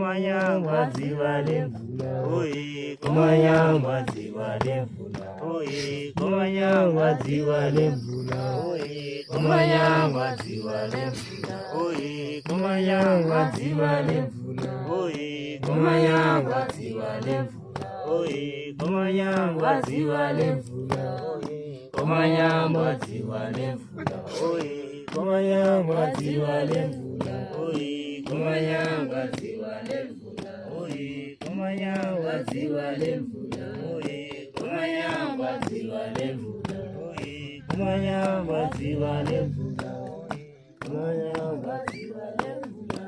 Komanyangwa dziva lemvula oye komanyangwa dziva lemvula oye komanyangwa dziva lemvula oye komanyangwa dziva lemvula oye komanyangwa dziva lemvula oye komanyangwa dziva lemvula oye komanyangwa dziva lemvula oye komanyangwa dziva lemvula oye komanyangwa dziva lemvula oye komanyangwa dziva lemvula oye komanyangwa dziva lemvula oye komanyangwa dziva lemvula oye komanyangwa dziva lemvula oye komanyangwa dziva lemvula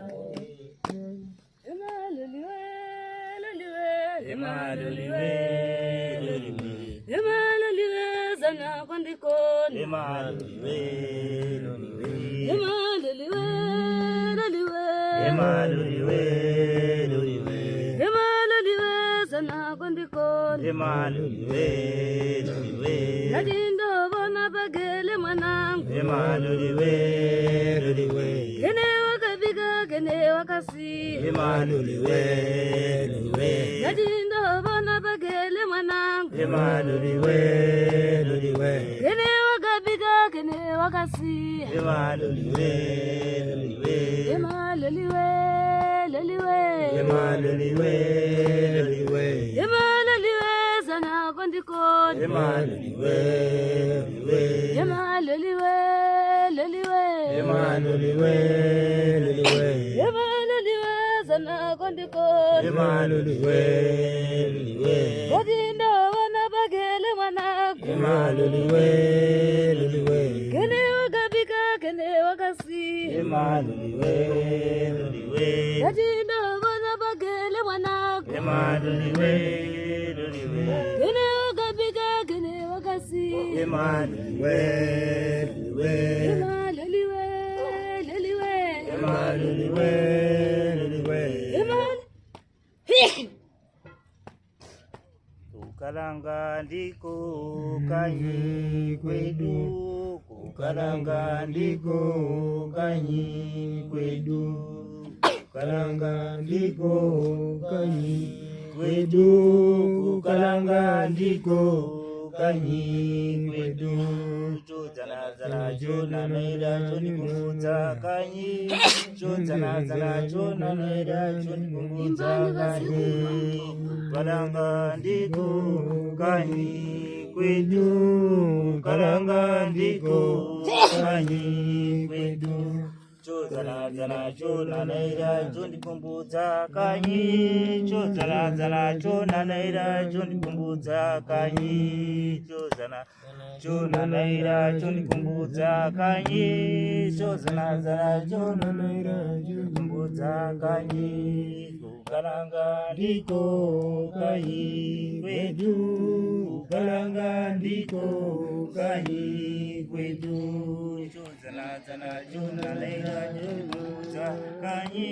Emaloliwe, loliwe, emaloliwe loliwe emaloliwe, zana kwandikoni. emaloliwe loliwe Emaloliwe, loliwe, emaloliwe loliwe emaloliwe, zana kwandikoni. emaloliwe loliwe Ndati ndovona pagele mwanangu, emaloliwe loliwe kene wakabika kene wakasiya. emaloliwe loliwe Ndati ndovona pagele mwanangu, emaloliwe loliwe kene wakabika kene wakasiya. emaloliwe loliwe Emaloliwe, loliwe, emaloliwe loliwe emaloliwe, zana kwandikoni. emaloliwe loliwe Emaloliwe, loliwe, emaloliwe loliwe emaloliwe, zana kwandikoni. emaloliwe loliwe Ndati ndovona pagele mwanangu, emaloliwe loliwe kene wakabika kene wakasiya. emaloliwe loliwe Ndati ndovona pagele mwanangu, emaloliwe loliwe kene wakabika kene wakasiya. emaloliwe loliwe Emaloliwe, loliwe, emaloliwe loliwe emal. Kukalanga ndiko kanyi kwedu, kukalanga ndiko kanyi kwedu, kukalanga ndiko kanyi kwedu, kukalanga ndiko kanyi kwedu. Chodzanadzana chonanaira chondikumbudza kanyi, chodzanadzana chonanaira chondikumbudza kanyi. Kalanga ndiko kanyi kwedu, kalanga ndiko kanyi kwedu. Chodzanadzana chonanaira chondikumbudza kanyi, chodzanadzana chonanaira chondikumbudza kanyi, chodzana chonanaira chondikumbudza kanyi, chodzanadzana chonanaira chondikumbudza kanyi. Kukalanga ndiko kanyi kwedu, kukalanga ndiko kanyi kwedu. Chodzanadzana chonanaira chondikumbudza kanyi,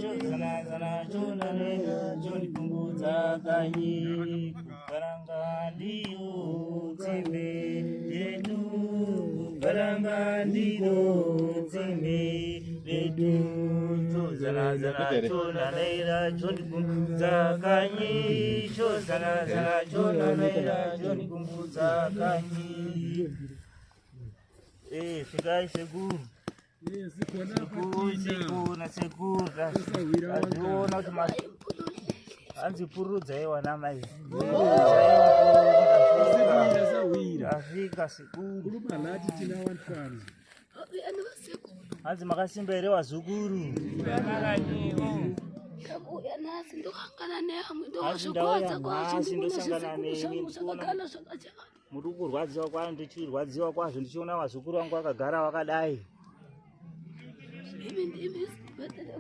chodzanadzana chonanaira chondikumbudza kanyi. Kukalanga ndiyo tsimbe yedu, kukalanga ndiko tsimbe redu. Chodzanadzana chonanaira chondikumbudza kanyi, chodzanadzana chonanaira chondikumbudza kanyi. Svikai sekuru. Sikhona Sekuru, sekuru nasekuru. Sahwira wanga. Azviona kuti hanzi purudzai wana mai. Sahwira sahwira. Asvika sekuru. Khuluma nathi thina abantwana. Hanzi makasimba here wazukuru. Ndavuya nhasi ndohangana nehama Nhasi ndauya ndozvikodza kwazvo nhasi ndikuona ndosangana zvisekuru nemi, zvangu ndikuona- zvakagara zvakajeka. Muri kurwadziwa kwazvo, ndichirwadziwa kwazvo ndichiona vazukuru vangu vakagara vakadai. Imi ndimi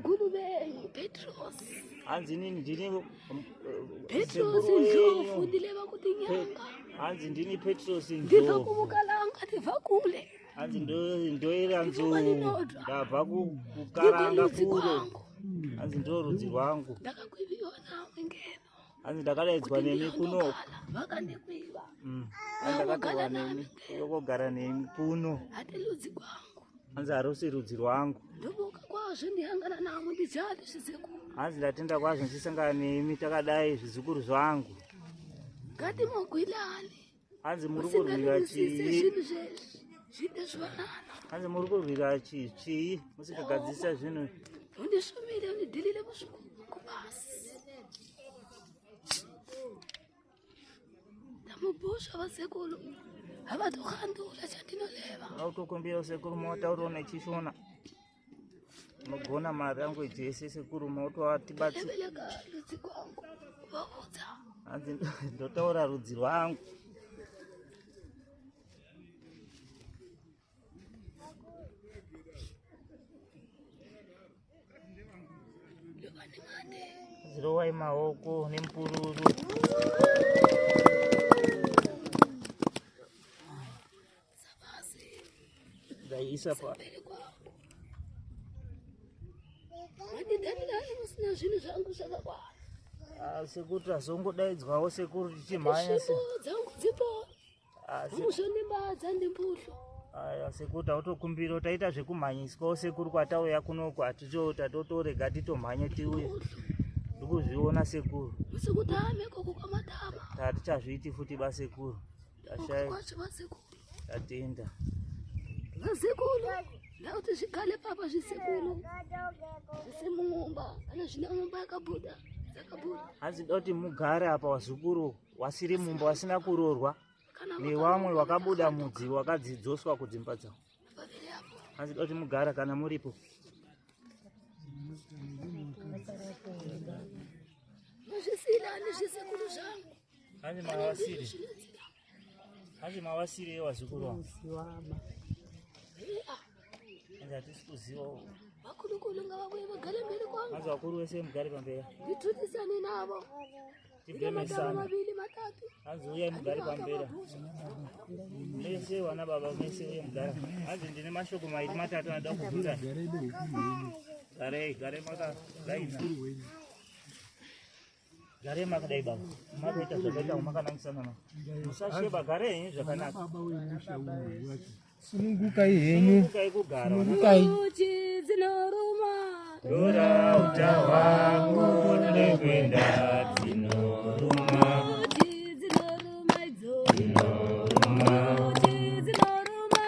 guru venyu Petros. Hanzi inini ndini Petros sekuru Ndlovu wenyu. ndileva kuti nyanga. Hanzi ndini Petros Ndibva Ndlovu. kubukalanga ndibva kule. Hanzi ndoera nzou. Ndibva Ndabva kukaranga Ndiko rudzi kure. kwangu. Hanzi ndo rudzi rwangu. Ndakakwiviwa namwe ngeno. Hanzi ndakadaidzwa Kuti nemi kuno. ndinogara vakandikwiva. Hanzi ndakatorwa nemi kogara nemi kuno. Hati rudzi kwangu. Hanzi harusi rudzi rwangu. Ndovuka kwazvo ndihangana namwe ndijali zvisekuru. Hanzi ndatenda kwazvo ndichisangana nemi takadai zvizukuru zvangu. Ngatimogwilani. Hanzi muri kurwira chii? Zvinhu zvezvi zvine zvanana. Hanzi muri kurwira chii chii musingagadzirisa zvinhu? Undishumire undidhilile kubasi. Ndamubhusha vasekuru havatokhandula chandinoleva. Autokumbira sekuru motaurawo nechishona. Munogona malanguage ese sekuru motoatibatsira. Lebeleka rudzi kwangu vaudza. Hanzi ndotaura rudzi rwangu. Lovanimande. Zirowai maoko nemupururu. Sabasi Ndaisa pa mberi kwangu. Mandidhanirani musina zvinhu zvangu zvakakwana. Ah, sekuru tazongodaidzwawo sekuru tichimhanya se Svimbo dzangu dziponi. Ah, se- Muzvondimbadza ndimbuhlo. Aya sekuru tautokumbira taita zvekumhanyiswawo sekuru kwatauya kunoku hatito tatotorega titomhanye tiuye. Ndikuzviona sekuru. Musikutame koko kwamatama. Tatichazviiti futi basekuru. Tashaya Kwacho vasekuru. tatenda. Vasekuru. Ndakuti zvigale papa zvisekuru. Zvise mumumba. Kana zvine mumba yakabuda. Dzakabuda. Hanzi ndoda kuti mugare apa wazukuru wasiri mumba wasina kuroorwa Kana nevamwe wakabuda mudzi wakadzidzoswa kudzimba dzavo. Paviri apo. Hanzi ndoda kuti mugare kana muripo. Muzvisilani zvisekuru zvangu. Hanzi mawasiri. Zvinonzira. Hanzi mawasiri ewazukuru wangu. Iya. Hanzi hatisi kuziva. Vakulukulu ngavabuye vagale mberi kwangu. Hanzi vakuru vese mugare pamberi. Nditutisane navo. Ndine matama Tibemesana. mavili matatu. Hanzi uyai mugare pamberi. Mese vana baba mese uye mugare. Hanzi ndine mashoko mairi matatu anoda kubvunza. Garai neukuru hwenyu. Garei, garei makadaina. Ukuru hwenyu. Garei makadai baba. Makaita zvakaita makanangisana na. Musasheba garei henyu zvakanaka. Baba wemusha uno wacho. Sunungukai henyu. Sunungukai kugara. vana. Sunungukai. Nyuchi dzinoruma. Dora uta hwangu nekwenda dzinoruma. Nyuchi dzinoruma idzo. Dzinoruma. Nyuchi dzinoruma.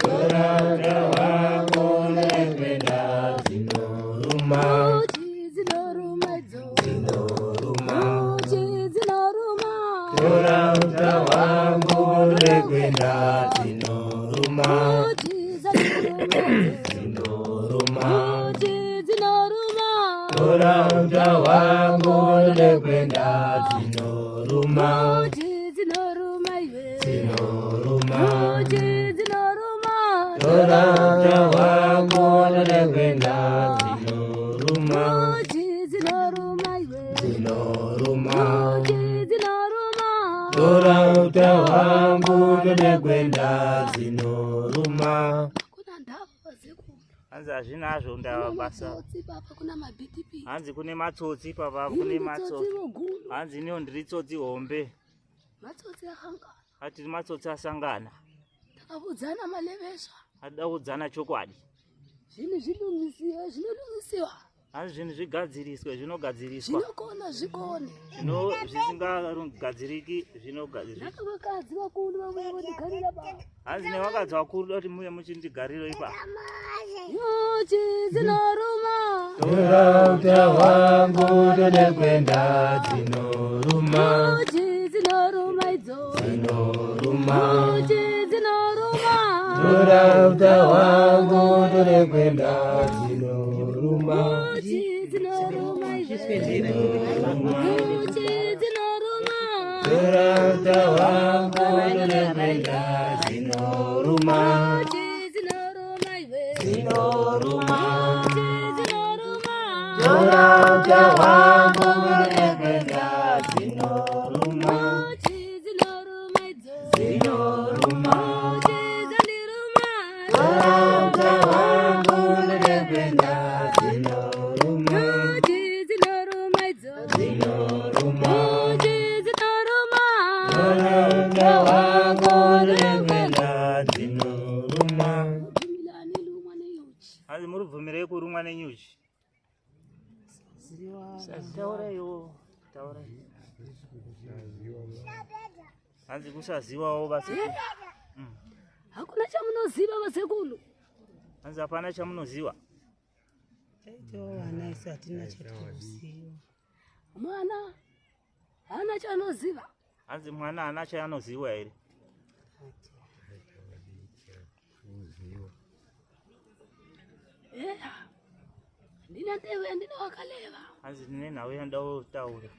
Dora uta hwangu nekwenda dzinoruma. Nyuchi dzinoruma idzo. Dzinoruma. Nyuchi dzinoruma. Dora uta hwangu nekwenda dzinoruma. Nyuchi dzinoruma idzo. Dzinoruma. Nyuchi dzinoruma. Dora uta hwangu nekwenda dzinoruma. Nyuchi dzinoruma iwe. Dzinoruma. Nyuchi dzinoruma. Dora uta hwangu nekwenda dzinoruma. Nyuchi dzinoruma iwe. Dzinoruma. Nyuchi dzinoruma. Dora uta hwangu nekwenda dzinoruma. Kuna ndava vazekuru. Hanzi hazvinazvo ndava basa. Matsotsi papa kuna mabhitipiti. Hanzi kune matsotsi papa kune matsotsi. vogulu. Hanzi iniwo ndiri tsotsi hombe. Matsotsi akangana. Hatiri matsotsi asangana. Takavudzana maleveswa. Hatida kuudzana chokwadi. Zvinhu zvilungisiwe, zvinolungisiwa. Hanzi zvinhu zvigadziriswe zvinogadziriswa. Zvinokona zvikone. Zvino zvisingagadziriki zvinogadzirika. Nhaka vakadzi vakuru vamwe vondigarira baba. Hanzi nevakadzi vakuru da kuti muye muchindigariro ipapo. Nyuchi dzinoruma. Tora uta hwangu todekwenda dzinoruma. Nyuchi dzinoruma idzo. Dzinoruma. Nyuchi dzinoruma. Tora uta hwangu todekwenda dzinoruma. Nyuchi dzinoruma iwe. Nyuchi dzinoruma. Tora uta hwangu todekwenda dzinoruma. Nyuchi dzinoruma iwe. Dzinoruma. Nyuchi dzinoruma. Tora uta hwangu todekwenda dzinoruma. Nyuchi dzinoruma idzo. Dzinoruma. Nyuchi dzandiruma. Tora uta hwangu todekwenda dzinoruma. Nyuchi dzinoruma idzo. Dzinoruma. Nyuchi dzinoruma. Tora uta hwangu todekwenda dzinoruma. Bvumilani lumwa nenyuchi. Hanzi muri bvumirei kurumwa nenyuchi. Kusaziva. Tauraiwo, taurai. Hanzi kusazivawo vasekuru. Hakuna chamunoziva vasekuru. Hanzi hapana chamunoziva. Taitawo vana isu hatina chatinoziva. Mwana haana chaanoziva. Hanzi mwana haana chaanoziva here? Eya, ndina ndewe yandina wakaleva. Hanzi ndine nhau yandawo kutaura.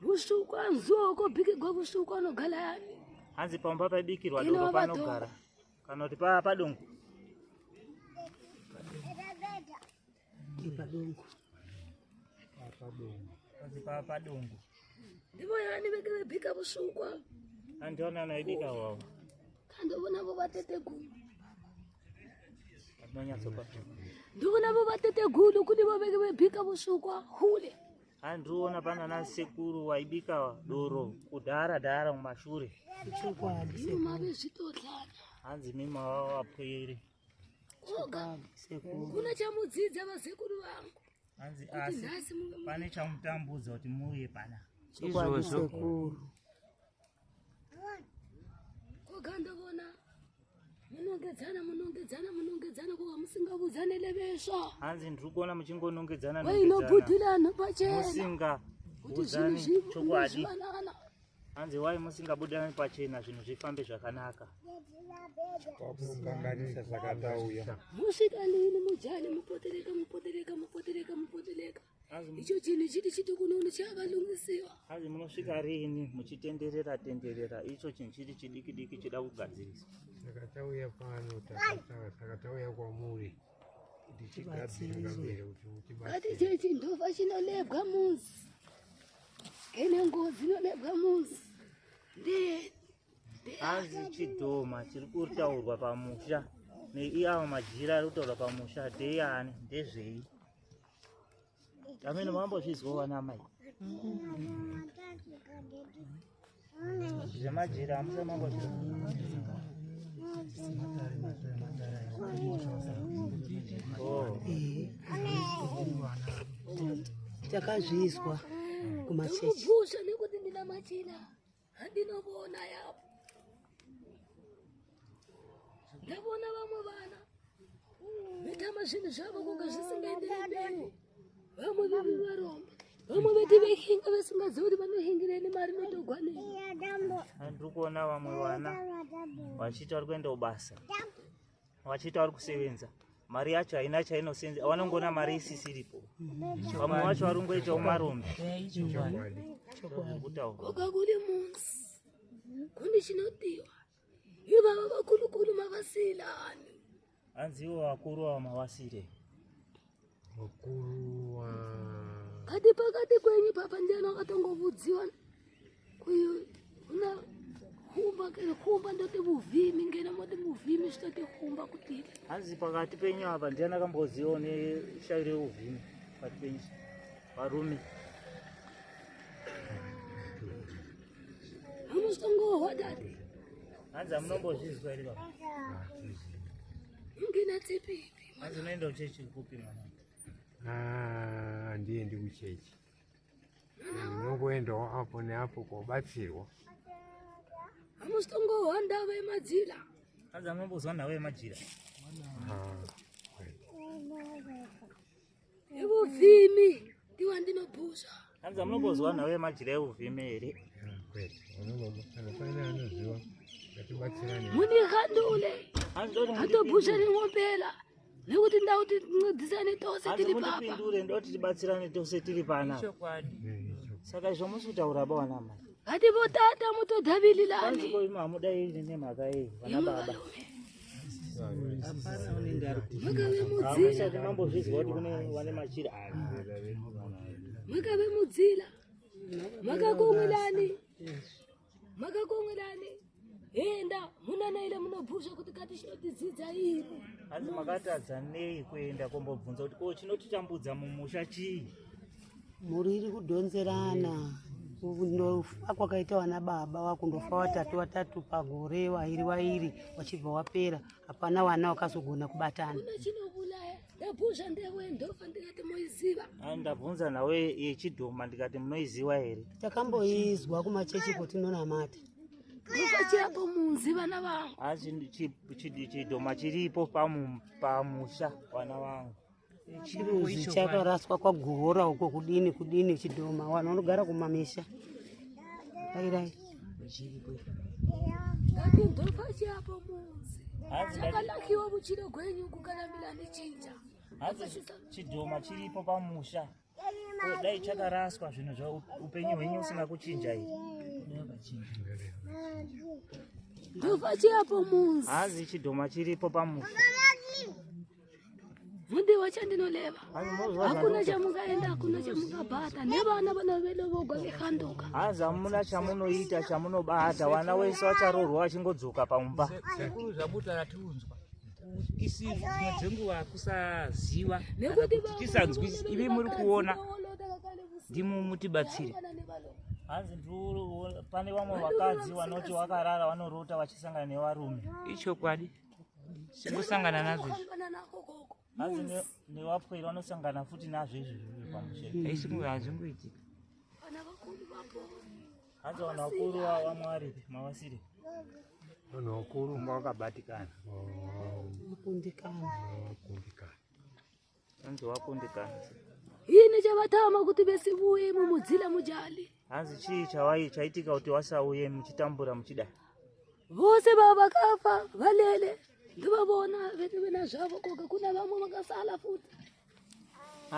Vusukwa nzuwo kobhikigwa vusukwa anogala yani. Hanzi pamba paibikirwa Ino doro vato. panogara kana kuti paa padongo. Ipadongo. Hanzi paa padongo. Ndivo yani veke vebhika vusukwa. Handiona anoibika wawo. Kandovona vateteguru. Atinonyatsopa. Ndivona vo vateteguru kuti vo veke vebhika vusukwa hule. Handiona pana nasekuru waibika doro kudhara dhara mumashure. Ichokwadi Imo mave zvitohlana. Hanzi mima wawapwere. Oga sekuru. kuna chamudzidza vasekuru vangu. Hanzi Kuti asi nhasi muve pane chamutambudza kuti muuye pana. Chokwadi sekuru. Oga ndovona munongedzana munongedzana munongedzana kuva musingavudzane leveswa. Hanzi ndiri kuona muchingonongedzana nongedzana. Wainobudilana pachena kuti zvinhu Musingabudzani chokwadi. zvivanana. Hanzi wai musingabudani pachena zvinhu zvifambe zvakanaka. Kwakukanganisa saka tauya. Musvika lini mujani mupotereka mupotereka mupotereka mupotereka. Hanzi Icho chinhu chiti chiti kunono chakalungisiwa. hanzi munosvika rini muchitenderera tenderera icho chinhu chiri chidiki diki chida kugadziriswa. Saka tauya pano saka tauya kwamuri kuti tigadzire kuti mutibatsire. Ngati chechi ndova chinolebwa muzi. Kene ngozi inolebwa muzi. Ndiye Hanzi chidhoma chiri kutaurwa pamusha neiawo majira ari kutaurwa pamusha ndeyani ndezvei? Amene mambozvizwawo vana mai. Zvemajira hamusati mambozvizwa. Oh. Takazvizwa kumachechi. ndamubvusha nekuti ndina machila handinovona yapo. Ndavona vamwe vana vetama zvinhu zvavo kunge zvisingaenderi mberi. Vamwe vevi varomba, vamwe veti vehinga vasingazivi kuti vanohingireni mari inotogwa nei. Ndiri kuona vamwe vana vachiita vari kuenda kubasa, vachiita vari kusevenza, mari yacho haina chainosenza, vanongoona mari isisiripo. Vamwe vacho vari kungoitawo marombe. Chokwadi. Zviri kutaurwa. Koga kuri musi kune chinodiwa. Ivava vakurukuru mavasilani. Hanzi ivo vakuru ava mavasire. Mukuru wa Kati pakati kwenyu papa ndiani wakatongovudziwa kuyi una humba kene humba ndoti vuvhimi ngena moti muvhimi zvitoti humba kutile. Hanzi pakati penyu apa ndiani akambozivawo neshavi reuvhimi pakati penyu varume. Hamusitongohwa dadi Hanzi hamunombozvizwa here baba? mungena tsipipi. Hanzi unoenda kuchechi kupi mwana? Ah, handiendi kuchechi. Ndinongoendawo apo neapo kobatsirwa. Hamusitongohwa ndava yemadzila. Hanzi hamunombozwa nhau yemajira. Ah, kwete. Yevuvhimi ndiwa ndinobhusha. Hanzi hamunombozwa nhau yemajira euvhimi here? Ah, kwete. Vana baba kana paine anoziva ngatibatsirane. Munihandule Hanzi ndoti hatobhusha ringompela nekuti ndauti ncedisane tose Hanzi tiri papa. mundipindure ndoti tibatsirane tose tiri panapa. Eh, chokwadi. Saka izvo musi kutaura ba vana mai. Ngati votata Hanzi mutodhavililani. ko imi hamudai nemhaka yei vana baba. Makave mudzila. Hamusati mambozvizwa kuti kune vane machira aya. Makave mudzila. Makakongelani. Makakongelani. Enda munanaile munobhusha kuti kati chinotidzidza iri. Hanzi makatadza nei kuenda kombobvunza kuti ko chinotitambudza mumusha chii? Mhuri iri kudhonzerana. Kundofa kwakaita vana baba vakundofa watatu watatu pagore, wairi wairi wachibva wapera. Hapana vana wakazogona kubatana. Kuna chinovulaya. Ndabvunza ndewe ndofa ndikati moiziva. Ndabvunza nawe yechidhoma ndikati munoiziva here? Takamboizwa kumachechi kwatinonamata. Ndofa chiapo munzi vana vangu. Asi chidhoma chiripo pamusha vana vangu. Chiruzi chakaraswa kwaGohora uko kudini kudini chidhoma vanhu vanogara kumamisha. Rairai. Ndati ndofa chiapo munzi. Chakanakiwa vuchiro gwenyu kukaramira nechinja. Hanzi chidhoma chiripo pamusha. Dai chakaraswa zvinhu zva upenyu hwenyu usina kuchinja iyi. Ndofa chiapo munzi. Hanzi chidhoma chiripo pamusha. Mundiwa chandinoleva. Hakuna chamungaenda, hakuna chamungabata. Nevana vana vedu vogwa vehanduka. Hanzi hamuna chamunoita chamunobata. Vana wese vacharoorwa vachingodzoka pamumba. Sekuru zvamutaura tiunzwa. Isi dzimwe dzenguva kusaziva Nekuti tisanzwisisa ivi muri kuona ndimo mutibatsire. Hanzi pane vamwe vakadzi vanoti vakarara vanorota vachisangana nevarume. Ichokwadi. Singosangana nazvo izvi. Hanzi nevapwere vanosangana futi nazvo izvi pamusha. Hazvingoitika. Vana vakuru vapo. Hanzi vanhu vakuru vamwe varipi mavasiri. Vanhu vakuru vakabatikana. Vakundikana. Vakundikana. Hanzi vakundikana. Ini chavatama kuti vesivuye mumudzila mujali. Hanzi chii chaitika kuti vasauye muchitambura muchidai? Vose baba vakafa valele. Ndivavona vena zvavo koga kuna vamwe vakasala futi.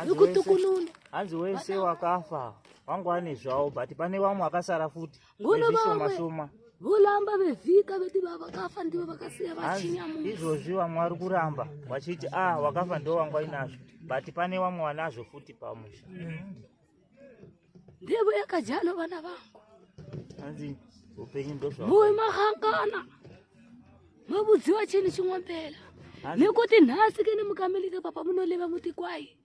Nekutukununa. Hanzi wese wakafa wangu ane zvavo but pane vamwe vakasara futi. Ngono vamwe volamba vevhika veti baba vakafa ndivo vakasiya vachinyamuka. Izvozvi vamwe vari kuramba vachiti ah wakafa ndo wangu ainazvo but pane vamwe vanazvo futi pamusha. Ndivo yakajalo vana vangu. Hanzi upenyu ndozvavo. Muvi mahangana. Mabudziwa chini chimwe mpela. Nekuti nhasi kene mukamelika papa munoleva muti kwai.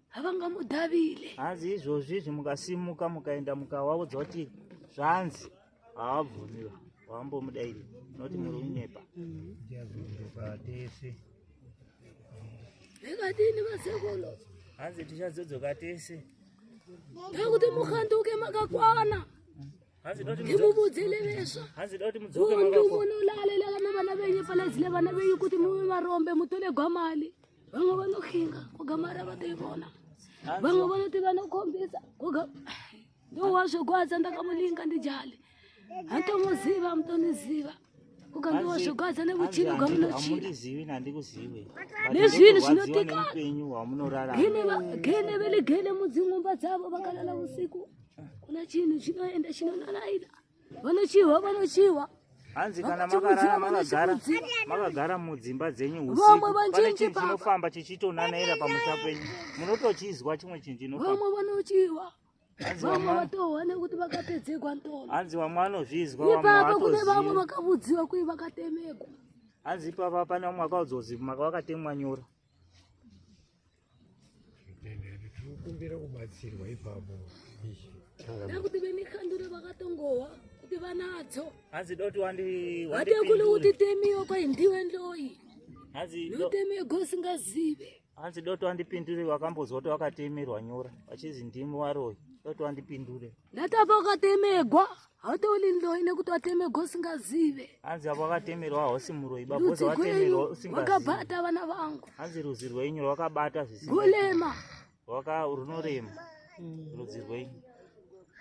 Havangamudavile. Hanzi izvozvi izvi mukasimuka mukaenda mukawaudza kuti zvanzi havabvumiwa vambomudairi noti muri kunyepa. Tichazodzoka tese. Ndikadini vasekolo. Hanzi tichazodzoka tese. Ndakuti muhanduke makakwana. Ndimubudzile veswa. Hanzi doti mudzoke Undu makakwana. munolalela kana vana venyu palazile vana venyu kuti muve varombe mutole gwamali. Vamwe vanohinga kugamara vatoivona. Vamwe vanoti vanokhombisa kuga ndowazvogwadza ndakamulinga ndijali. Hatomuziva mutoniziva. Kuga ndowazvogwadza nevuchiro gwamunochira. Hamundizivi nandikuzive. Nezvinhu zvinotika. Neupenyu hwamunorarama. Gene veligene mudzing'omba dzavo vakalala usiku. Kuna chinhu chinoenda chinonanaira. Vanochiwa vanochiwa. Hanzi kana makarara makagara mudzimba dzenyu Vamwe usiku pane vanjinji chinhu baba. chinofamba chichitonanaira pamusha penyu munotochizwa chimwe chinhu chinofamba. Vamwe vanochiwa. Hanzi Vamwe vamwe vatohwa nekuti vakapedzegwa ntolo. hanzi vamwe vanozvizwa vamwe Ipapo kune vamwe havatozivi. vakavudziwa kui vakatemegwa. Hanzi ipapa pane vamwe vakaudzwa kuzi vakatemwa nyora. Tinokumbira kubatsirwa ipapo. Ndakuti vemikhanduro vakatongohwa kuti vanadzo. Hanzi doti Vatekule kuti temiwa kwai ndiwe ndloyi. Hanzi Notemegwa usingazive. hanzi doti wandipindure wakambozwa kuti wakatemerwa nyora vachizi ndimi waroyi doti wandipindure. Ndatapa ukatemegwa hautoli ndloyi nekuti watemegwa usingazive. Hanzi apo wakatemerwa hausi muroyi Rudzi baboza watemerwa gwenyu usingazivi. wakabata vana vangu. Hanzi rudzi rwenyu rwakabata zvisina. Gulema. Runorema rudzi rwenyu.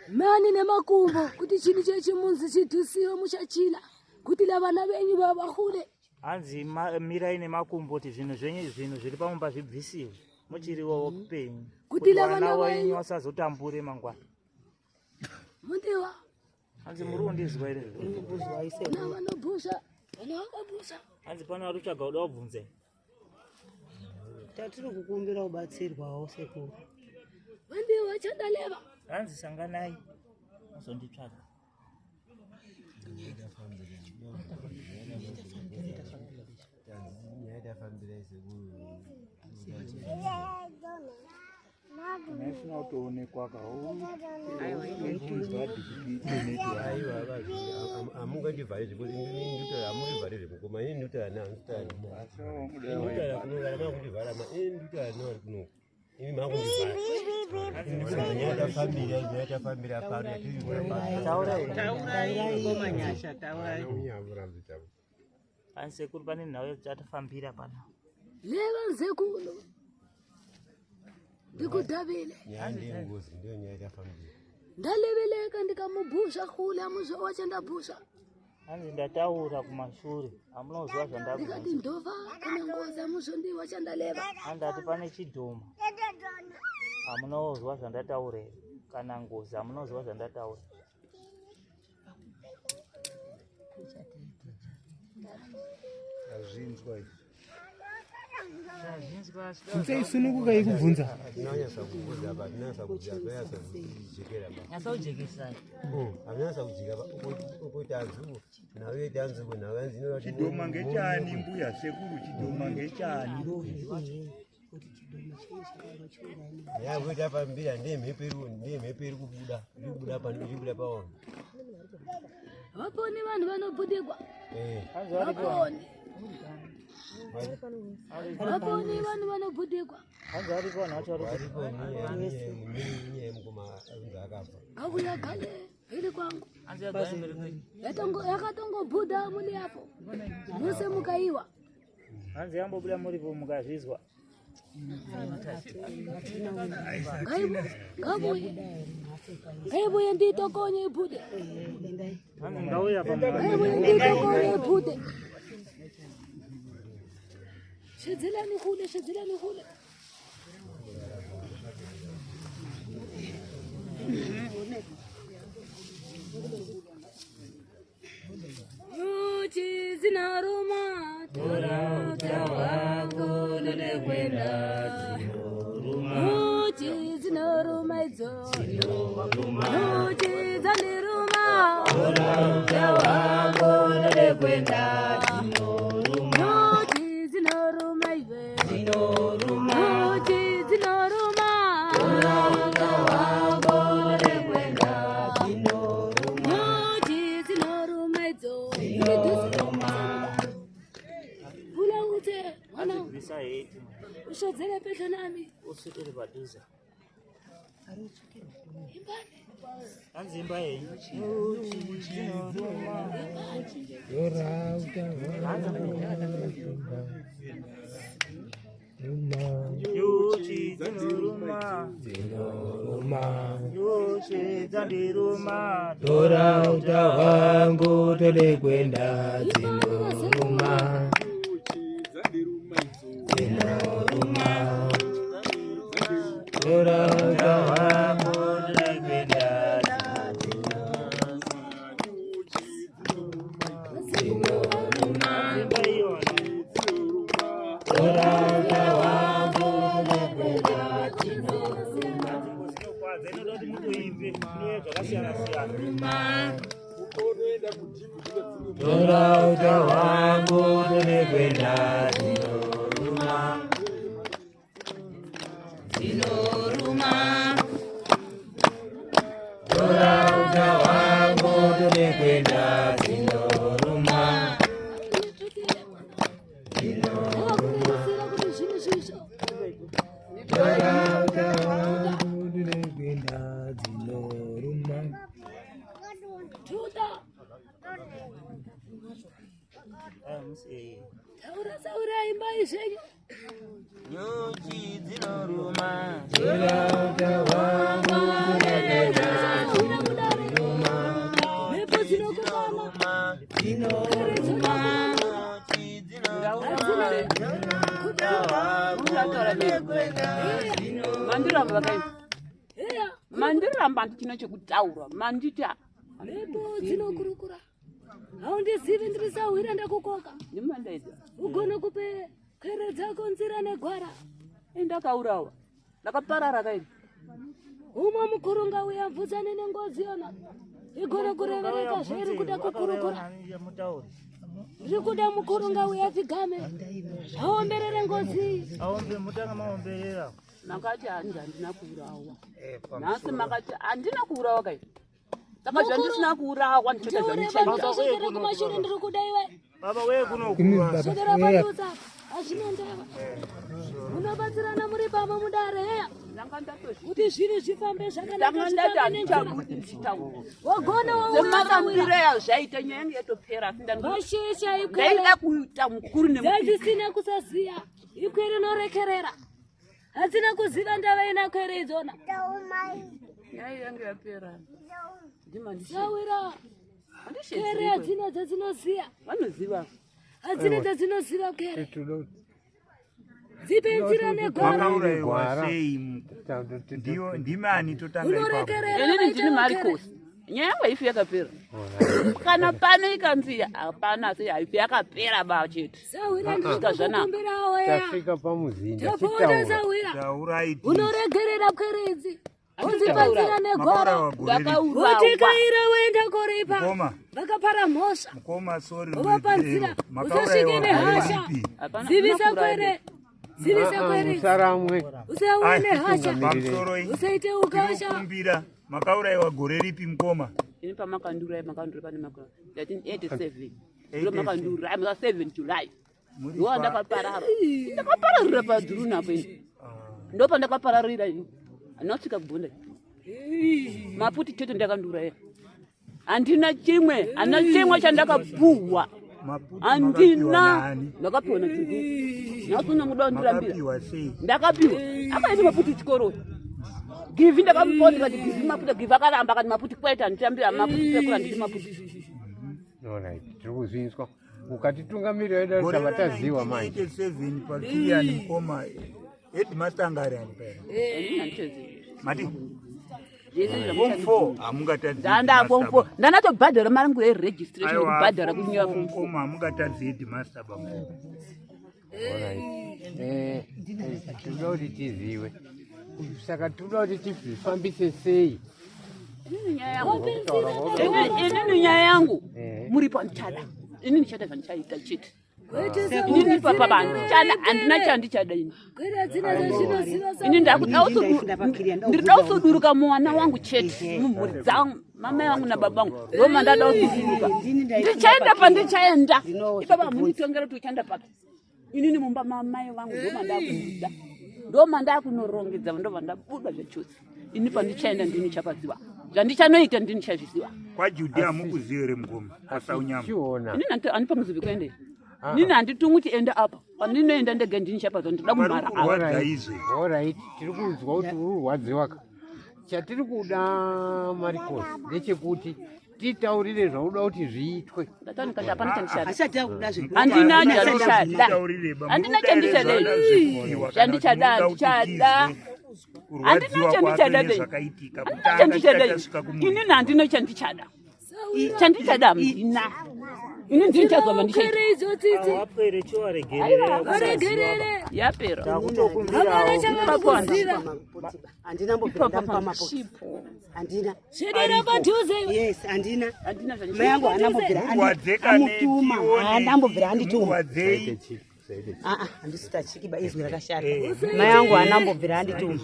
Mani nemakumbo kuti chinhu chechimunzi chidhusiwe muchachila kuti lavana venyu vavahule. Hanzi mirai nemakumbo kuti zvinhu zvenyu zvinhu zviri pamumba zvibvisiwe muchiriwo penyu Kuti vana lavana venyu venyu- vasazotambure mangwana. Mundiwa Hanzi muri kundizwa here? kuna vanobhusha vana vakabhusha. Hanzi pane vari kutsvaga kuda kubvunza. Tatiri kukumbira kubatsirwawo sekuru. Vandiwa chandaleva. Hanzi sanganai muzonditsvaga. Kana isina kutoonekwa ka Aiwa, hamungandivhari zvekuti hamungandivhari zvekukoma. Ini ndikutaura nawo, ndikutaura kuno kana makundivhara, ini ndikutaura nawo ari kuno, imi makundivhara. Nyaya tafambira, nyaya tafambira pano yatiri kuona. Taurai ngoma Nyasha, taurai. Ani sekuru, pane nhau yatafambira pana. Leva nzekulu, ndikudavile. Nyaya ndeyengozi, ndiyo nyaya yatafambira. Ndaleveleka ndikamubhusha kule amuzvo ndabhusha. Hanzi ndataura kumashure, hamunozwa ndikati zvandabvunza. Ndova kana ngozi amuzvo ndiwa chandaleva. Handati pane chidhoma, hamunozwa zvandataura here? Kana ngozi, hamunozwa zvandataura. Azvinzwa izvi. Zvazvinzwa. Bvunzai, sunungukai kubvunza. Tinonyasa kubvunza apa, tinonyasa kubvunza, tinonyasa kujekera pa. Nyasa ujekesai. Hamunonyasa kujeka pa ukuti anzuko nhau yeiti anzuko nhau yanzi inoda kuti Chidhoma ngechani, mbuya sekuru? Chidhoma ngechani? Nyaya yekuti tafambira ndeyemhepo iri, ndeyemhepo iri kubuda, iri kubuda pano, iri kubuda pavanhu. Vaponi vanhu vanobudikwa. Eh. Vaponi, vaponi vanhu vanobudikwa. Hanzi aripo vanhu vacho vari. Varipo, nyaya yemukoma anzi akafa. Ngavuya gale iri kwangu. Hanzi yagara mberi kwenyu. Yakatongobuda muli apo muse mukaiwa. Hanzi yambobuda muripo mukazvizwa. Ngavuye, ngaivuye nditokonye ibude. Hanzi ngauya pamwe. Ngaivuye nditokonye ibude. Shedzelani kule, shedzelani kule. Nyuchi zinaruma, tora uta wako nonekwenda. Nyuchi zinaruma idzo, nyuchi dzandiruma, tora uta wako nonekwenda. Nyuchi dzinoruma iwe, nyuchi dzinoruma, tora uta wako nonekwenda. Nyuchi dzinoruma idzo, vula ute mwana. Bvisa heti. Ushodzele pedyo nami. Uswedere padhuze. Imbani. Hanzi imba yenyu, nyuchi dzinoruma. Tora uta Nyuchi dzinoruma, dzinoruma, nyuchi dzandiruma. Tora uta hwangu tode kwenda, dzinoruma, dzinoruma, tora uta hwangu tode kwenda, dzinoruma, Imba iyona. Tora uta hwangu tode kwenda, Dzinokwadza, inoda kuti mutoimbe inoye zvakasiyana siyana. Tora uta hwangu tode kwenda, dzinoruma, Dzinoruma. Tora uta hwangu tode kwenda, dzinoruma. Ndavakurerusira kuti zvinhu zvizvo. Tora uta hwangu tode kwenda, dzinoruma. Tuta. Aya, musi Taura, saura, imbai zvenyu. Nyuchi dzinoruma. Tora uta hwangu tode kwenda, Saura kudare, mhepo dzinokukana. dzinoruma. Nyuchi dzinoruma. Mandiramba vakaita. Eya. Mandiramba ndikino chekutaura manditi. Mhepo dzinokurukura, haundizivi, ndiri sahwira, ndakukoka. Ndimandaidza. Ugone kupe kwere dzako nzira negwara. Indakaurawa, ndakaparara kaini. Umwe mukuru ngauya mvudzane nengozi yona, igone kurevereka zveiri kuda kukurukura. Mutauri. Ndiri kuda mukuru ngauya pfigame aomberere ngozi iyi. Aombe, mutanga maomberera. Makati hanzi handina kuurawa. Nhasi makati handina kuurawa kai. Saka zvandisina kuurawa ndichoita zvandichaita. Sodera kumashure ndiri kuda iwe. Baba weye kuno. Sodera padhuze apa. Hazvina ndava. Munobatsirana muri pamwe mudare heya. Kuti zvinhu zvifambe zvakanaka Ndanga ndati zvifambe nenzira. handichabudi ndichitaura. Wagona wauraya. Semarambiro yazvaita nyaya yangu yatopera asi Vashesha ikwere. ndaida kuita mukuru nemudiki. Dzadzisina kusaziya. Ikwere inorekerera. Hadzina kuziva ndava ina kwere idzona. Nyaya yangu yapera. Sawira. Kwere hadzina dzadzinoziya. Vanoziva. Hadzina dzadzinoziva kwere. Dzipe nzira negwara. Makaurayiwa sei? Ndiyo ndimani totanga ipapo. Unorekerera. Inini ndini Marikosi. Nyaya yangu haifi yakapera. Kana pano ikanzi hapana asi haifi yakapera ba chete. Sawira ndiri Kusvika zvanaka. kukumbirawo ya. Tasvika pamuzinda Tapota chitaura. sawira. Taurai. Unoregerera kwere idzi. Udzibatsira negwara. Makaurayiwa gore ripi? Utikaira woenda koripa. Mukoma. Vakapara mhosva. Mukoma sorry. Uvapa nzira. Usasvike Makaurayiwa gore nehasha. ripi? Zivisa kwere. Zivisa kwere. Musaramwe. Usauye nehasha. Pamusoroi. Usaite ukasha. Kumbira. Makaurayiwa gore ripi mukoma? Ini pamakandiuraya makandiuraya pane makore 1987. Ndiro makandiuraya musi wa 7 July. Ndo ndakaparara. Ndakapararira padhuruni apo ini. Ndo pandakapararira ini. Handina kusvika kubhonda. Maputi chete ndakandiuraya. Handina chimwe, handina chimwe chandakapuhwa. Handina. Ndakapiwa naGivhi. Nhasi unomuda kundirambira. Makapiwa sei? Ndakapiwa. Akaita maputi chikoro. Givhi ndakamupa ndikati Givhi maputi, Givhi akaramba akati maputi kwete handitambira maputi sekuru handidi maputi. Alright, tiri kuzvinzwa. Ukatitungamirira ida Gore tava taziwa manje. 1987 pakiriyani mukoma. Headmaster anga ari ani paya? Inini handichazivi. Mati Zvese form 4 hamungatadzi. Ndanda form 4. Ndanatobhadhara mari yangu yeregistration Aiwa, kubhadhara kunyora form 4. mukoma hamungatadzi headmaster baba. Alright. Tinoda kuti tiziwe. Saka tinoda kuti tizvifambise sei? Inini nyaya yangu. Inini nyaya yangu. Muripo handichada. Inini ndichada zvandichaita chete. Inini ipapa handichada, handina chandichada ini. Kwere hadzina dzazvinoziva. Ini ndirikuda kusuduruka muwana wangu chete mumhuri dzangu mamai vangu nababa vangu ndoma ndada kusuduruka. Ndichaenda pandichaenda ipapa hamunditongera kuti uchaenda papi. Inini mumba mamai vangu ndoma ndakubuda ndoma ndakunorongedza ndobva ndabuda zvachose. Ini pandichaenda ndini chapaziva zvandichanoita ndini chazviziva. KwaJudhea hamukuziva here mukoma? Pasaunyama. Chiona. Inini handipamuzivi kuenda inini handitumwi kuti enda apa pandinoenda ndega ndini chapaziva ndinoda kumhara apa. Kurwadza izvi. Alright, tiri kunzwa kuti uri kurwadziwa ka. Chatiri kuda Marikosi ndechekuti titaurire zvauda kuti zviitwe. Ndatani kati hapana chandichada. Asati akuda zve. Handina chandichada. Mutaurire ba. Handina chandichada ini. Chandichada handichada. Handina Kurwadziwa kwake chandichada dei. nezvakaitika. Handina Kutanga chandichada tisati ini. tasvika kumuri. Inini handina chandichada. Chandichada handina. Ini ndini chazwa vandichaita. Kwere idzo tsitsi. Wapwere chiwaregerera. Varegerere. Yapera. Havana Takutokumbirawo. chavarikuziva. Handina mbobvira ndamupa maputi. Handina. Svedera padhuze. Yes, handina. Handina Mai yangu haana mbobvira Murwadzeka amutuma. netione. Haana mbobvira andituma. Murwadzei. Ah ah, handisi tachikiba izwi rakashata. Mai yangu haana mbobvira andituma.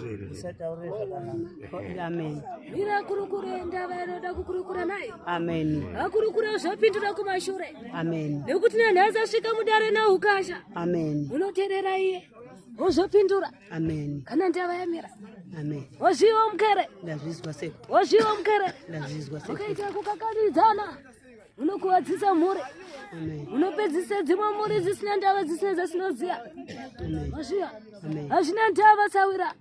Amen. Mira kurukure ndava inoda kukurukura naye. Amen. Akurukura zvapindura kumashure. Amen. Nekuti nanhasi asvika mudare naukasha. Amen. Unoteerera iye. Wozopindura. Amen. Kana ndava yamira. Amen. Wazviwa mukere. Ndazvizwa seko. Wazviwa mukere. Ndazvizwa seko. Ukaita kukakanidzana. Unokuwadzisa mhuri. Amen. Unopedzisa dzimwe mhuri dzisina ndava dzisina dzasinoziya. Amen. Wazviwa. Amen. Hazvina ndava sawira.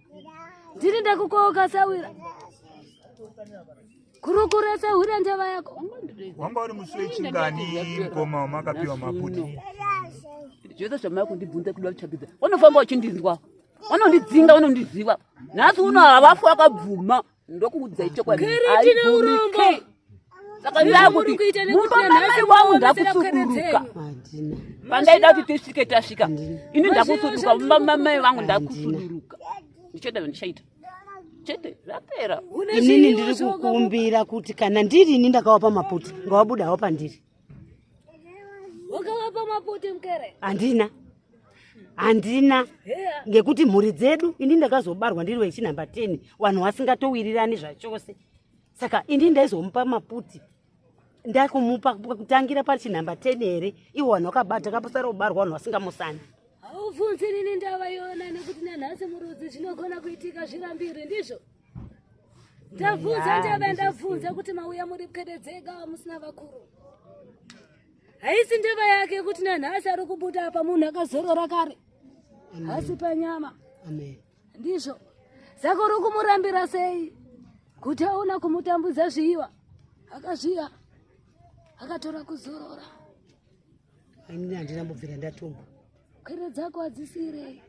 Ndini ndakukoka sawira. Kurukura sawira ndava yako. Wanga uri musi wechingani mukoma wamakapiwa maputi? Zvese zvamai kundibvunza kuda kutsvagidza. Vanofamba vachindinzwa. Vanondidzinga vanondiziva. Nhasi uno havafi vakabvuma. Ndokuudzai chokwadi. Kere tine urombo. Saka Ndizvo ndakuti muri kuita nekuti mumba nanhasi mamai wangu munoomesera kwere ndakusuduruka. dzenyu. Handina. Pandaida kuti tisvike tasvika. Ini ndakusuduruka Mazviva mumba mamai vangu ndakusuduruka. Ndichaita zvandichaita. Chete zvapera. Inini ndiri kukumbira kuti kana ndiri ini ndakawapa maputi ngawabuda hawo pandiri. Wakavapa maputi mukere. Handina. Handina, ngekuti mhuri dzedu, ini ndakazobarwa ndiri wechinhamba 10, vanhu vasingatowirirani zvachose. Saka ini ndaizomupa maputi, ndakumupa kutangira pachinhamba 10 here? Ivo vanhu vakabata kapasara kubarwa vanhu vasingamusani. Haubvunzi nini ndava yona, nekuti nanhasi murudzi zvinogona kuitika zvirambiri. Ndizvo ndabvunza ndava, ndabvunza kuti mauya muri pwere dzega, musina vakuru. Haisi ndeva yake kuti nanhasi ari kubuda apa munhu akazorora kare, hasi panyama. Amen. Ndizvo saka uri kumurambira sei kuti auna kumutambudza? Zviyiwa akazviya, akatora kuzorora. Ini handina mbobvira ndatumba. Pwere dzako hadzisirei?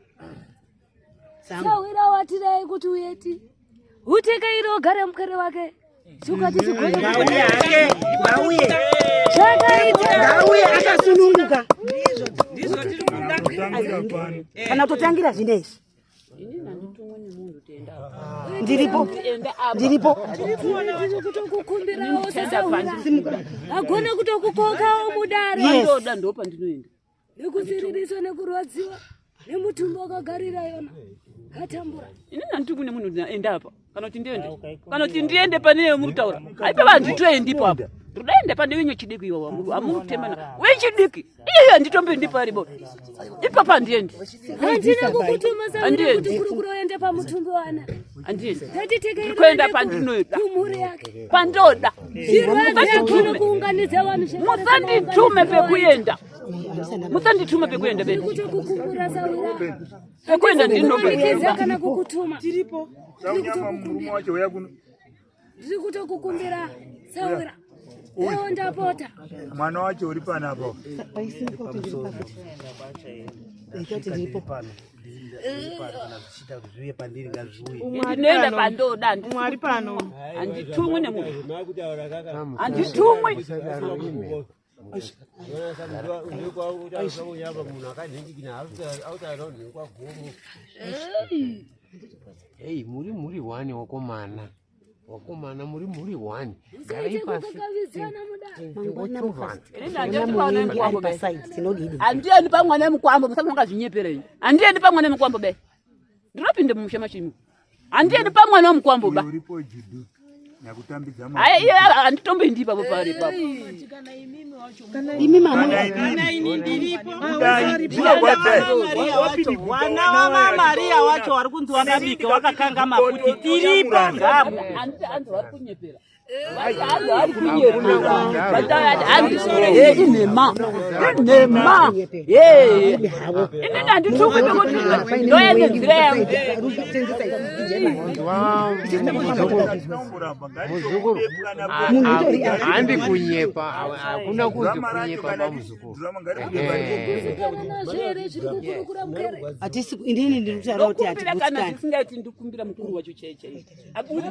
Dzangu. Sahwira watirei kuti uyeti utekaire ugare mupwere wake chukati chigone. Ngauye hake, ngauye. Zvakaita. Ngauye akasununguka. Ndizvo tiri kuda. Kana kutotangira zvinezvi. Inini handitumwi nemunhu tienda apa. Ndiripo. Enda apa. Ndiripo. Ndiri kutokukumbirawo Ndichaenda sesahwira, agone kutokukokawo mudare. Pandoda ndo pandinoenda. Nekusiririswa nekurwadziwa nemutumbi wakagarira yona atambura. Inini handitumwi nemunhu kuti enda apa, kana kuti ndiende, kana kuti ndiende pane muri kutaura. Aipa, handitoendi ipapo. Ndodaenda pane wenyu chidiki iwawa amuri kutemana wechidiki iyeyo, handitomboendi paribo ipapo, handiendi. Handina kukutuma sahwira Handiendi. kuti kurukura uende pamutumbi wana. Handiendi. Ngatiteke. Ndikuenda pandinoda. Kumhuri yake. Pandoda. Zvirwadzi agone kuunganidza vanhu zvekare. Musanditume pekuenda, musanditume pekuenda Ndiri be. kutokukumbura sahwira. Pekuenda Ndinomanikidza ndinopa. kana kukutuma. Tiripo. Saunyama, murume wacho uya kuno. Ndiri kutokukumbira sahwira, ewo ndapota. Mwana wacho uri panapa. Ndiripo. Zviuye pandiri, ngazviuye. Ndinoenda pandoda. Mwari pano. Handitumwi nemunhu, handitumwi. Munhu akanhingikina autaura nhekwagomo. Hei, muri one wakomana, wakomana, muri one, garai Usaite pasi. kukakavidzana mudare. Tingochovana. Inini Ari pasaidi, tinodini? Handiendi pamwana wemukwambo, musati makazvinyepera inyi. Handiendi pamwana wemukwambo be, ndinopinde mumusha machimo. Handiendi pamwana wemukwambo ba. Uripo Judhu nyakutambidza. Hai, iye handitomboendi ipapo, pari ipapo. Imi mama. Kana Ini ndiripo. Wana wamaMariya wacho wari kunzi wakabika wakakanga maputi, tiripo ngapo. Hanzi vari kunyepera, hanzi vari kunyepera, inhema, inhema. Inini handitumwi pekuti ndoende nzira yangu. Muzukuru, handi kunyepa, hakuna kunzi kunyepa pamuzukuru. Kuzikana nazvo here zviri kukurukura mukere? Hatisi, inini ndiri kutaura kuti Ndokumbira kana hatigutsikani. zvisingaiti, ndikumbira mukuru wacho chai chai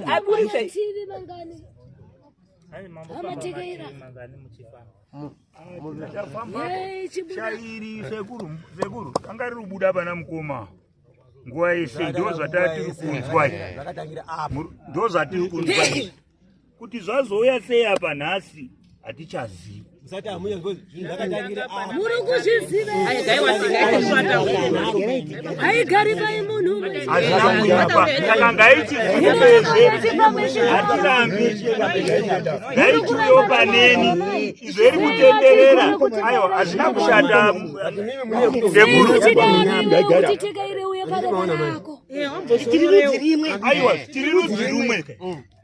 aburise. Mativi mangani amatekeira? Yei, chibuda. Shairi sekuru, sekuru anga riri kubuda pana mukoma nguva yese, ndo zvatatiri kunzwa, ndo zvatiri kunzwa izvi. Kuti zvazouya sei apa nhasi hatichazivi. Musati hamunya zvinhu zvakatangira apa. Muri kuzviziva, haigari pai munhu umwe. Hazvina kuipa, saka ngaichizivezve, hatirambi, ngaichiuyewo paneni izvo iri kutenderera. Aiwa, hazvina kushata sekuru. Uchidaro kuti tekaire uye padera rako. Tiri rudzi rimwe. Aiwa, tiri rudzi rumwe.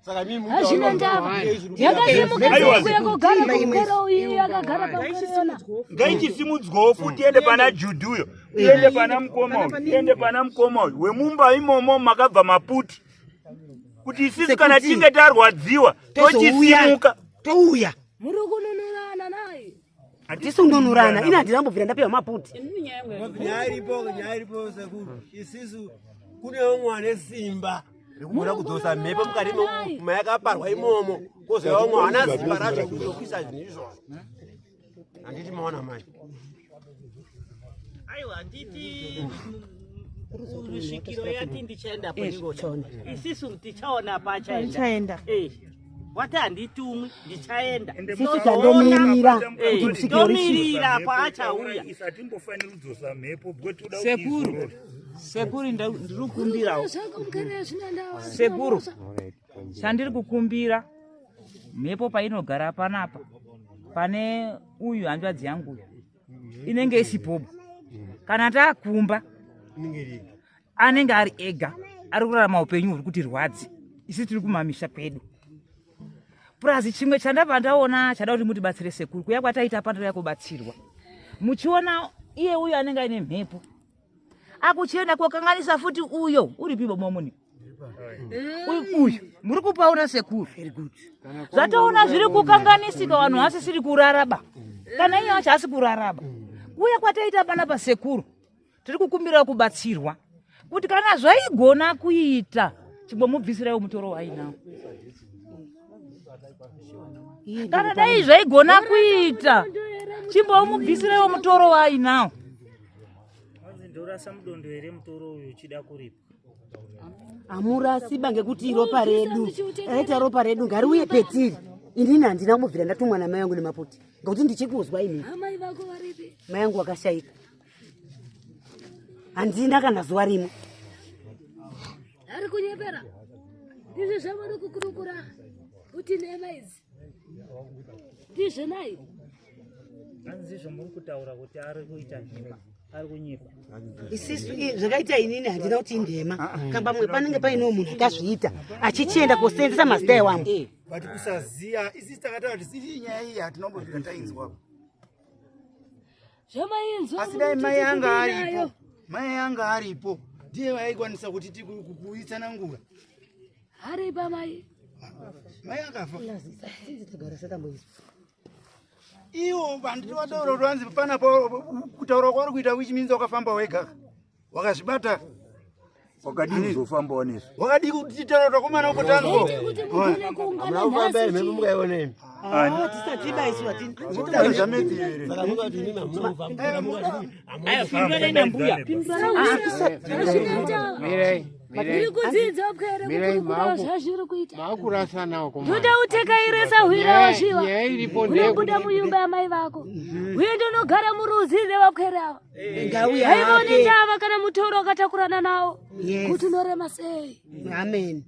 Saka mimi Hazvina ndava, yakasimuka Aiwa. sekuya kugara kumukero uyu, yakagara pamukero yona. Ngaichisimudzwawo futi, iende pana Judhuyo, iende pana mukoma uyu, iende pana mukoma uyu wemumba imomo makabva maputi, kuti isisi kana tichinge tarwadziwa tochisimuka. Touya. Muri kununurana naye. Hatisi kununurana, ini handina mbobvira ndapiwa maputi. Nyaya iripo, nyaya iripo sekuru, isisu kune umwe ane simba rekugona kudzosa mhepo mukati mayakaparwa imomo, kozouya umwe haana simba racho kuzokuisa zvinhu izvozvo. Handiti maona mai? Aiwa, handiti svikiro yati ndichaenda panikocha, isisu tichaona pachaenda. Pachaenda. Eh. Wati handitumwi, ndichaenda. Sisi tandomirira kuti musvikiro risvike. Tomirira paachauya. Atimbofaniri kudzosa mhepo because toda kuti Sekuru, izorore. sekuru ndiri kukumbirawo. Zvako mukere zvina ndawa. Sekuru, chandiri kukumbira mhepo painogara panapa pane uyu hanzvadzi yangu uyu inenge isipobo. Kana takumba anenge ari ega, ari kurarama upenyu huri kuti rwadzi, isu tiri kumamisha kwedu. Purazi chimwe chandabva ndaona chada kuti mutibatsire sekuru, kuya kwataita pandoya kubatsirwa, muchiona iye uyu anenge aine mhepo akuchienda kokanganisa futi uyo uripi bomomuni uyu uyu muri kupaona sekuru, zvatoona zviri kukanganisika, vanhu vasisiri kuraraba, kana iye wacho asi kuraraba. Kuuya kwataita panapa sekuru, tiri kukumbirawo kubatsirwa kuti kana zvaigona kuita chimbomubvisiraiwo mutoro wainawo. Kana dai zvaigona kuita chimbomubvisiraiwo mutoro waainawo. Hanzi ndorasa mudondo here mutoro uyu uchida kuripa? Hamurasiba ngekuti iropa redu, raita ropa redu ngariuye petiri. Inini handina kumbobvira ndatumwa namai angu nemaputi ngekuti ndichikuzwa inini. Amai vako varipi? Mai angu wakashaika, handina kana zuva rimwe. Ari kunyepera. Ndizvo zvavari kukurukura kuti nhema idzi. Ndizvo nai. Hanzi izvo muri kutaura kuti ari kuita nhema, ari kunyepa. Isisu zvakaita inini handina kuti indema kambamwe, panenge painewo munhu akazviita achichienda kosenzesa mazita ewamwe. But kusaziya, isisi takataura kuti sisi nyaya iyi hatinombobvira tainzwa. Zvamainzwa. Asi dai mai anga aripo, mai anga aripo ndiye vaikwanisa kuti kuitsanangura. Ari pamai. Mai akafa. Iwo vanditi vataura kuti vanzi panapa kutaura kwauri kuita, which means wakafamba wega, wakazvibata. Wakadii kuzofambawo nesu? Wakadii kutitaura kuti vakomana ukotanzwa? Kuti mugone kuungana Hamuna kufamba nhasi. mhepo mukaiona imi. Tisati baisu. Saka mungati inini hamuna kufamba. Aya, pindura nambuya. Mirai, Ndiri kudzidza pwere Mirai, kukurukura zvazviri kuita. maakurasana wakomana. Ndoda utekairesa hwira wasviwa. Nyaya iripo Unobuda munyumba yamai vako. Uye ndonogara muruzi revapwere ava. Ngauye Haiva hake. une ndava kana mutoro wakatakurana nawo. Yes. Kuti unorema sei. Amen.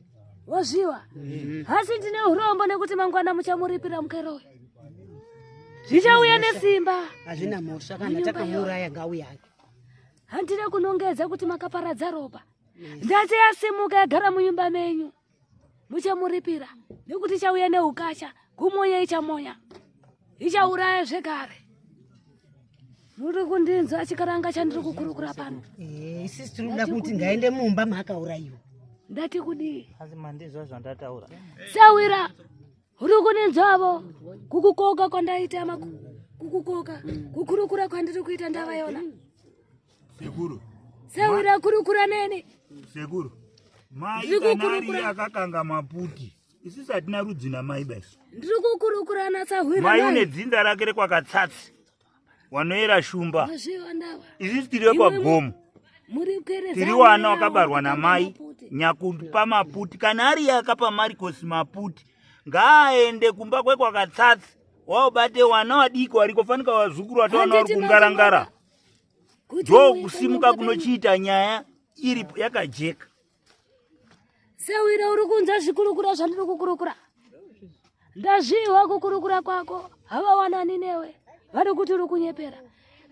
Wazviwa. Asi ndine urombo nekuti mangwana muchamuripira mukero uyu. Zvichauya nesimba. Hazvina mhosva kana takamuuraya, ngauye hake. Handina kunongedza kuti makaparadza ropa. Ndati yasimuka yagara munyumba menyu. Muchamuripira nekuti ichauya neukasha, kumonya ichamonya. Ichauraya zvekare. Muri kundinzwa chikaranga chandiri kukurukura pano? Eh, isisi tiri kuda kuti ngaende mumba maakaurayiwa. Ndati kudii? Hanzi mandizwa zvandataura. Sawira, uri kuninzwavo kukukoka kwandaita, kukukoka kukurukura kwandiri kuita ndava yona. Sekuru, Sawira, kurukura neni. sekuru, mai Ndiri kana ari kukurukura. akakanga maputi, isusu hatina rudzi namai basi. Ndiri kukurukura nasahwira. Mai Nai. une dzinza rake rekwakatsatsi wanoera shumba. Mazviwa ndava. Isusu tiri vekwagomo, Muri pwere. tiri wana wakabarwa namai nyakupa maputi. Kana ari iye akapa Marikosi maputi, ngaaende kumba kwekwakatsatsi waubate wana wadiki wariko, fanika wazukuru watowana vari Handiti kungarangara. Kuti Ndo uye kusimuka panyumba. kunochiita nyaya iri yakajeka. Sewira, uri kunzwa zvikurukura zvandiri kukurukura? Ndazviwa kukurukura kwako, havawanani newe, vari kuti uri kunyepera.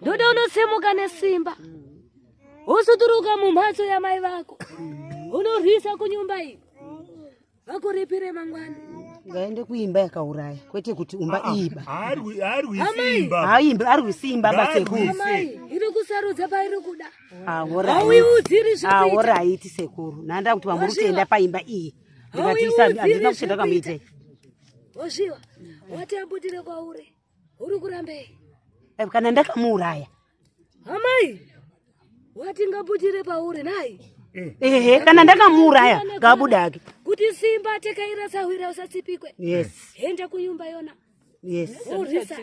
Ndoda unosimuka nesimba, usuturuka mumhatso yamai vako, unorwisa kunyumba iyi, vakuripire mangwani. Ngaende kuimba yakauraya, kwete kuti umba iiba. Haarwisi imba. Haimbi, arwisi imba basekuru. Amai iri kusarudza pairi kuda. Hauiudziri zvekuita. Aoraiti sekuru, nhanda kuti vamuri kuenda paimba iyi, ndikati Hauiudziri handina kuchenda kamuitei. Wazviwa, wati abudire kwauri, uri kurambei? Kana ndakamuuraya. Amai wati ngabudire pauri nai. Ehe, kana ndakamuuraya ngaabude hake. Kuti simba tekaira sahwira usatsipikwe. Yes. Henda kunyumba yona. Yes. Urwisa.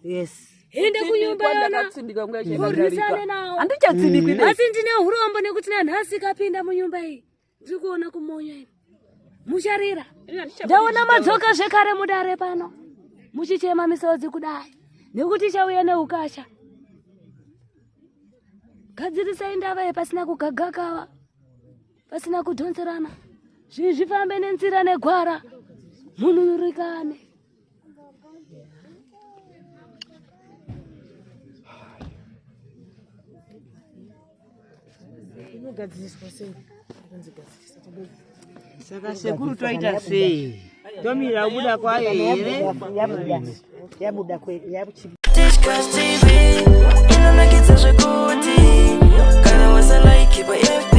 Yes. Henda kunyumba yona. Ndakatsibika nguva Urwisane nawo. Handichatsibikwi. Asi ndine urombo nekuti nanhasi kapinda munyumba iyi, ndiri kuona kumonya ini. Mucharira. Ndaona madzoka zvekare mudare pano. Muchichema misodzi kudai. Nekuti chauya neukasha. Gadzirisai ndava yepasina kugagakawa. Pasina kudhonzerana. Zvinhu zvifambe nenzira negwara. Mununurikane. Inogadziriswa sei? Saka sekuru toita sei? Tomira kubuda kwayo here? Yabuda Tishkas TV inonakidza zvekuti kana wasalaiki pa FB.